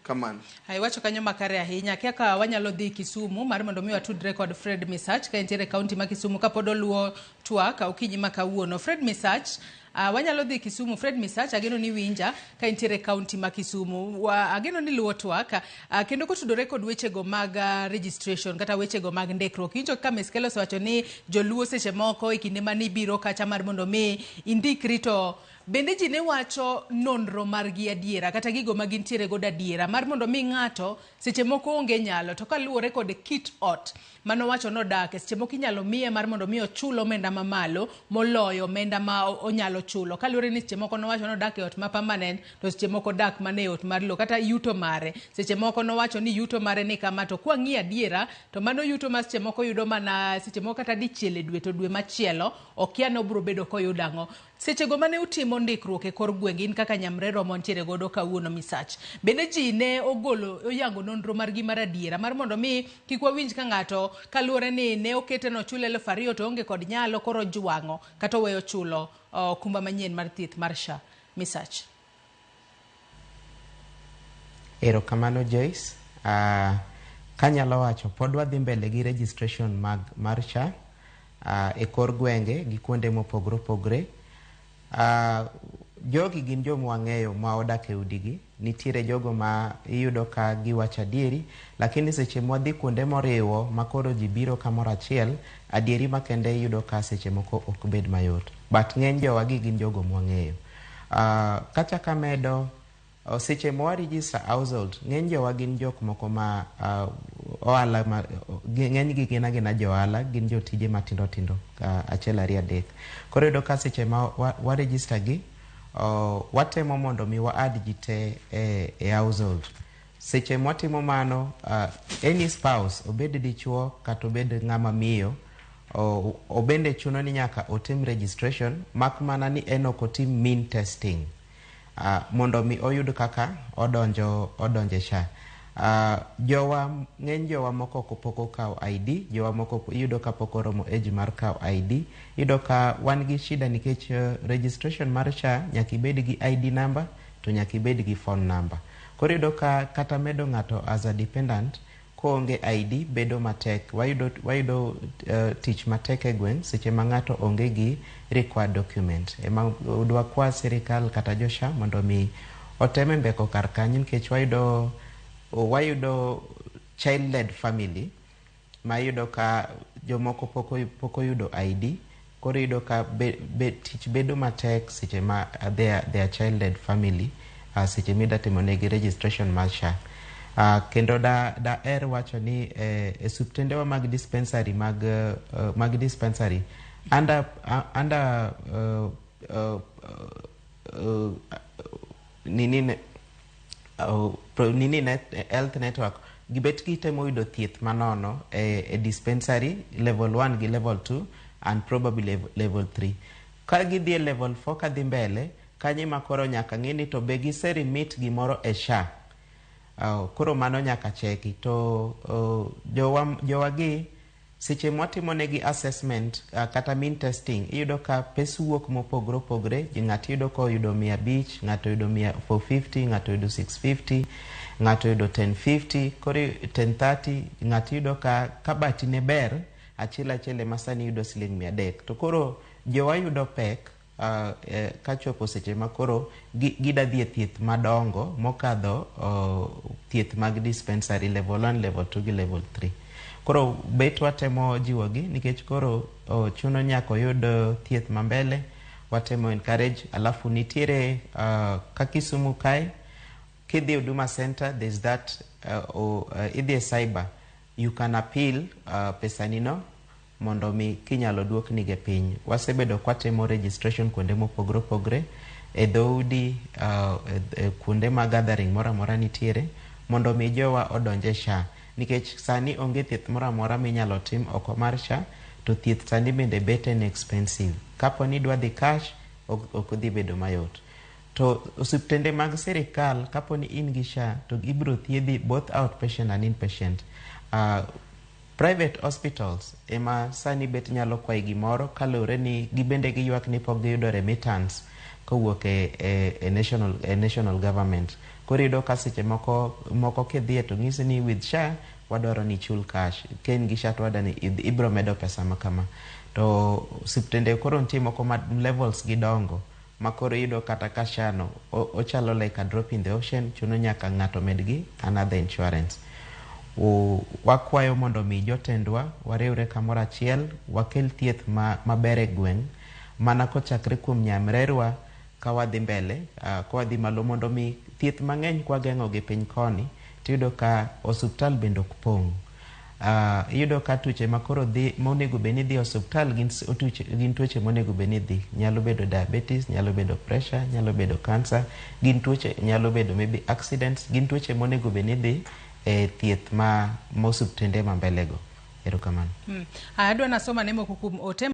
Kamano. Iwacho kanyo makare ahinya. Kaka wanyalo dhi Kisumu mar mondo mi watudre kod Fred Misach ka entiere e kaunti ma Kisumu kapod oluwo twak okinyi ma kawuono. Fred Misach, wanyalo dhi Kisumu. Fred Misach, ageno ni winja ka entiere e kaunti ma Kisumu. Ageno ni luwo twak kendo kotudore kod wechego mag registration kata wechego mag ndikruok. Iwinjo kaka Miss Kelly osewacho ni joluo seche moko e kinde mane ibiro kacha mar mondo mi indikri to bende ji ne wacho nonro margi adiera kata gigo ma gintiere godo adiera mar mondo mi ng'ato seche moko onge nyalo to kaluwore kod kit ot manowacho nodake seche moko inyalo miye mar mondo mi ochul omenda mamalo moloyo omenda ma onyalo chulo kaluwore ni seche moko nowacho nodak e ot ma permanent to seche moko dak mana e ot mar lowo kata yuto mare seche moko nowacho ni yuto mare ni kama to kwang'iyo adiera to mano yuto ma seche moko yudo mana seche moko kata dichiel e dwe to dwe machielo okia ni obiro bedo koyudo ang'o. Sechego mane utimo ndikruok e kor gwenge in kaka nyamrerwa mwantiere godo kawuono Misach, bende ji ne ogolo oyango nonro margi mar adiera mar mondo mi kik wawinj ka ng'ato kaluwore ni ne okete nochul 2000 to oonge kod nyalo koro ojwang'o kata oweyo chulo okumba manyien mar thieth mar SHA. Misach. Erokamano Joyce. Kanyalo wacho pod wadhi mbele gi registration mag mar SHA e kor gwenge gi kuonde mopogore opogore. Jogi gin joma wang'eyo ma odak e udigi. Nitiere jogo ma iyudo ka giwacho adieri, lakini seche mwadhi kuonde moriwo ma koro ji biro kamoro achiel, adieri makende iyudo ka seche moko ok bed mayot. But ng'eny jowagi gin jogo mwang'eyo. Kachako amedo, seche ma register household, ng'eny jowa gin jok moko ma ohala ma, ng'eny gi gin agina jo ohala, gin jotije matindo tindo, achiel ariyo adek. Koro iyudo ka seche ma wa register gi, watemo mondo mi wa add ji te e household. Seche mwatimo mano, any spouse, obed dichuo kata obed ng'ama miyo, obende chuno ni nyaka otim registration, mak mana ni en ok otim means testing. Mondo mi oyud kaka odonjo e SHA. Jowa, ng'eny jowa moko pok okawo ID, jowa moko iyudo ka pok oromo age mar kawo ID. Iyudo ka wan gi shida nikech registration mar SHA nyaka ibed gi ID number to nyaka ibed gi phone number. Koro iyudo ka kata medo ng'ato as a dependent koonge ID bedo matek. Wayudo tich matek e gweng' seche ma ng'ato onge gi required document. Ema dwakwa sirikal kata jo SHA mondo mi oteme mbeko kar kanyo nikech wayudo child led family ma iyudo ka jomoko pok oyudo ID. Koro iyudo ka tich bedo matek seche ma they are child led family, seche mida timo negi registration mar SHA. Kendo da er wacho ni e osiptendewa mag dispensary mag dispensary under nini ne, nini net, health network gibet gitemo yudo thieth manono e dispensary level 1 gi level 2 and probably level 3. Ka gidhi e level 4 kadhi mbele kanyo ema koro nyaka ng'e ni to be gise remit gimoro e SHA. Koro mano nyaka cheki to jowa gi seche mwatimo negi assessment kata means testing iyudo ka pes wuok mopogore opogore. Ng'ato iyudo ka oyudo 500, ng'ato oyudo 450, ng'ato oyudo 650, ng'ato oyudo 1050, koro 1030, ng'ato iyudo ka bati ne ber achiel achiel ema sani yudo siling 300. To koro jowa yudo pek kachopo seche ma koro gida dhi e thieth madongo mokadho thieth mag dispensary level 1, level 2 gi level 3. Koro bet watemo jiwogi nikech koro chuno nyaka oyud thieth mambele, watemo encourage. Alafu nitiere ka Kisumu kae kidhi Huduma Center, there's that idhi e cyber, you can appeal pesani no mondo mi kinyalo duokni piny. Wasebedo kwatimo registration kuonde mopogore opogore e dhoudi, e kuonde ma gathering moro amora nitiere mondo mi jowa odonj e SHA nikech sani onge thieth moro amora minyalo tim oko mar SHA to thieth sani bende bet en expensive. Kapo ni idwa dhi cash ok dhi bedo mayot. To osiptende mag sirikal kapo ni in gi SHA to ibiro thiedhi both outpatient and inpatient. Private hospitals ema sani bet nyalo kwayi gimoro kaluwore ni gibende giywak ni pok giyudo remittance. kowuok e national government. Koro iyudo ka seche moko moko kidhiye to ng'isi ni with SHA wadwaro ni ichul cash, ka in gi SHA to wadwa ni ibro medo pesa ma kama. To osiptende koro nitie moko ma levels gi dongo ma koro iyudo kata ka SHA no ochalo like a drop in the ocean, chuno nyaka ng'ato med gi another insurance. Wakwayo mondo mi jotendwa wariwre kamoro achiel, wakel thieth maber e gweng' mana kochakre kuom nyamrerwa ka wadhi mbele, ka wadhi malo, mondo mi thieth mang'eny kwageng'o gi piny koni tiyudo ka osuptal bende ok pong'. Iyudo ka tuoche ma koro dhi monego bed ni dhi e osuptal gin tuoche monego bed ni dhi, nyalo bedo diabetes, nyalo bedo pressure, nyalo bedo cancer, gin tuoche, nyalo bedo maybe accidents, gin tuoche monego bed ni dhi e thieth ma osuptende ma mbele go. Erokamano. Adwa nasoma ne moko kuom ote.